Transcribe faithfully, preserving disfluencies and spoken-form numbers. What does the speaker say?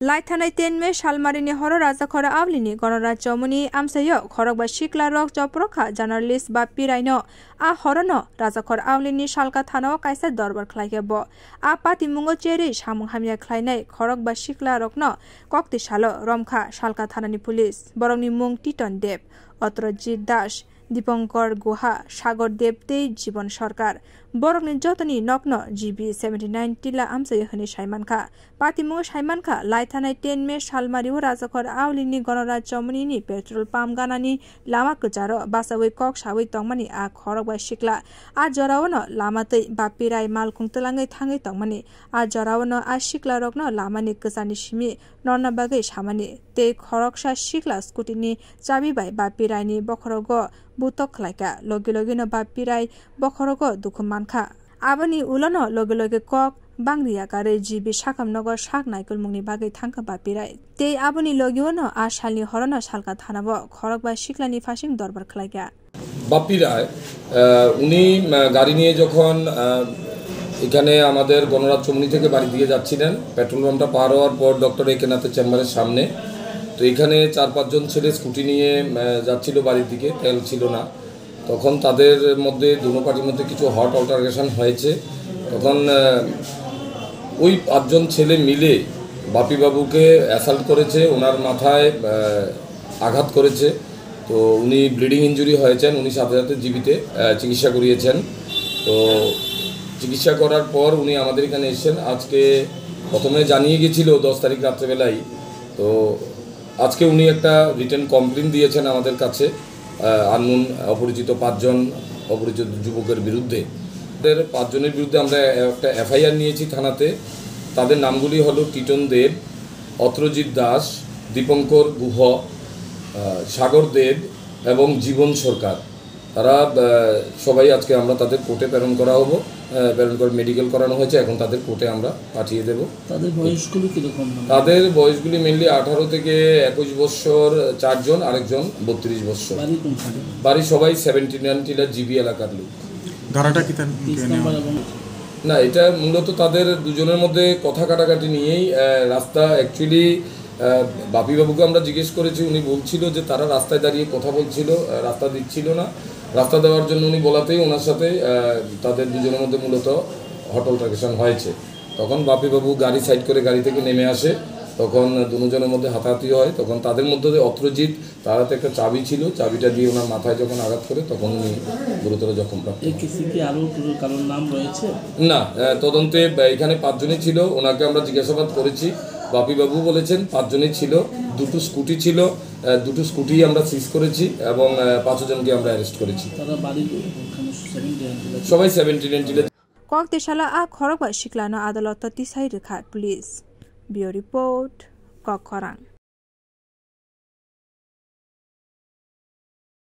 Laithanai ten May salmarini horo Rajakhor Aulini Gonoraj Chomoni amchaio khorokba siklarok joprokha journalist Bappi Raino. A horono Rajakhor Aulini Salka thanao kaisa dorbar khlaikha bo. A patimungo cherwi samung hamya khlainai khorokba siklarokno kokti salo romkha Salka thanani police. Borokni mung Titon Deb, Otrojit Das, Dipankar Guha, Sagar Deb tei Jibon Sarkar. Borokni jotoni nokno G B seventy nine tila amchaio hwnwi saimankha. Patimungo saimankha, laithanai ten May salmario Rajakhor Aulini Gonoraj Chomonini petrol pump ganani lama kwcharo bachaui kok saui tongmani a khorokba sikla. A joraono lama twi Bappi Rai malkhung twlangwi thangwi tongmani. A joraono a siklarokno lamani kwchani simi norna bagwi samani tei khoroksa sikla scooty ni chabi bai Bappi Rai ni bokhorogo butok khlaikha. Logi logino Bappi Rai bokhorogo dukhu mankha. Aboni ulono logi logi kok bangri yakarwi G B sakham nogo sak naikolmungni bagwi thangkha Bappi Rai. Tei aboni logiono a salni horono Salka thanao khorokba siklani phasing dorbar khlaikha. Bappi রায়, আহ, উনি, আহ, গাড়ি নিয়ে যখন, আহ, এখানে আমাদের গণরাজ চমনি থেকে বাড়ির দিকে যাচ্ছিলেন, পেট্রোল পাম্পটা পার হওয়ার পর ডক্টর এ কে নাথের চেম্বারের সামনে, তো এখানে চার পাঁচজন ছেলে স্কুটি নিয়ে, আহ, যাচ্ছিল বাড়ির দিকে, তেল ছিল না। তখন তাদের মধ্যে, দুনো পার্টির মধ্যে কিছু হট অল্টারকেশন হয়েছে। তখন, আহ, ওই পাঁচজন ছেলে মিলে বাপিবাবুকে অ্যাসাল্ট করেছে, ওনার মাথায়, আহ, আঘাত করেছে। তো উনি ব্লিডিং ইনজুরি হয়েছেন, উনি সাথে সাথে জিবিতে, আহ, চিকিৎসা করিয়েছেন। তো চিকিৎসা করার পর উনি আমাদের এখানে এসেছেন। আজকে প্রথমে জানিয়ে গেছিল দশ তারিখ রাত্রেবেলায়। তো আজকে উনি একটা রিটেন কমপ্লেন দিয়েছেন আমাদের কাছে, আহ, আননোন অপরিচিত পাঁচজন অপরিচিত যুবকের বিরুদ্ধে। তাদের পাঁচজনের বিরুদ্ধে আমরা একটা এফআইআর নিয়েছি থানাতে। তাদের নামগুলি হলো টিটন দেব, অত্রজিৎ দাস, দীপঙ্কর গুহ, আহ, সাগর দেব এবং জীবন সরকার। তারা, আহ, সবাই আজকে আমরা তাদের কোর্টে প্রেরণ করা হবো, আহ, প্রেরণ করে মেডিকেল করানো হয়েছে, এখন তাদের কোর্টে আমরা পাঠিয়ে দেব। তাদের বয়সগুলো কিরকম হবে? তাদের বয়সগুলি মেইনলি আঠারো থেকে একুশ বছর চারজন, আরেকজন বত্রিশ বছর। বাড়ি কোনখানে? বাড়ি সবাই সেভেন্টি নাইন টিলা জিবি এলাকার লোক। ধারাটা কি তার, তেইশ কি নম্বর নিয়ম? এবং না, এটা মূলত তাদের দুজনের মধ্যে কথা কাটাকাটি নিয়েই, আহ, রাস্তা অ্যাকচুয়ালি, আহ, বাপিবাবুকে আমরা জিজ্ঞেস করেছি, উনি বলছিল যে তারা রাস্তায় দাঁড়িয়ে কথা বলছিল, আহ, রাস্তা দিচ্ছিল না। রাস্তা দেওয়ার জন্য উনি বলাতেই ওনার সাথে, আহ, তাদের দুজনের মধ্যে মূলত হট অল্টারকেশন হয়েছে। তখন বাপিবাবু গাড়ি সাইড করে গাড়ি থেকে নেমে আসে, তখন দুজনের মধ্যে হাতাহাতি হয়। তখন তাদের মধ্যে যে অত্রজিৎ, তার হাতে একটা চাবি ছিল, চাবিটা দিয়ে ওনার মাথায় যখন আঘাত করে, তখন উনি গুরুতর জখমপ্রাপ্ত হন। এই কেসে কি আরো কোনো কারোর নাম রয়েছে? না, আহ, তদন্তে, আহ, এখানে পাঁচজনই ছিল, ওনাকে আমরা জিজ্ঞাসাবাদ করেছি। বাপিবাবু বলেছেন পাঁচজনই ছিল, দুটো স্কুটি ছিল, আহ, দুটো স্কুটি আমরা সিজ করেছি এবং, আহ, পাঁচজনকে আমরা অ্যারেস্ট করেছি। তারা বাড়ি কোনখানে? সেভেন্টি নাইন টিলা? সবাই seventy nine Tila. Kok tisala a khorokba siklano adaloto tisai rwkha police. Bureau Report, Kokkhorang.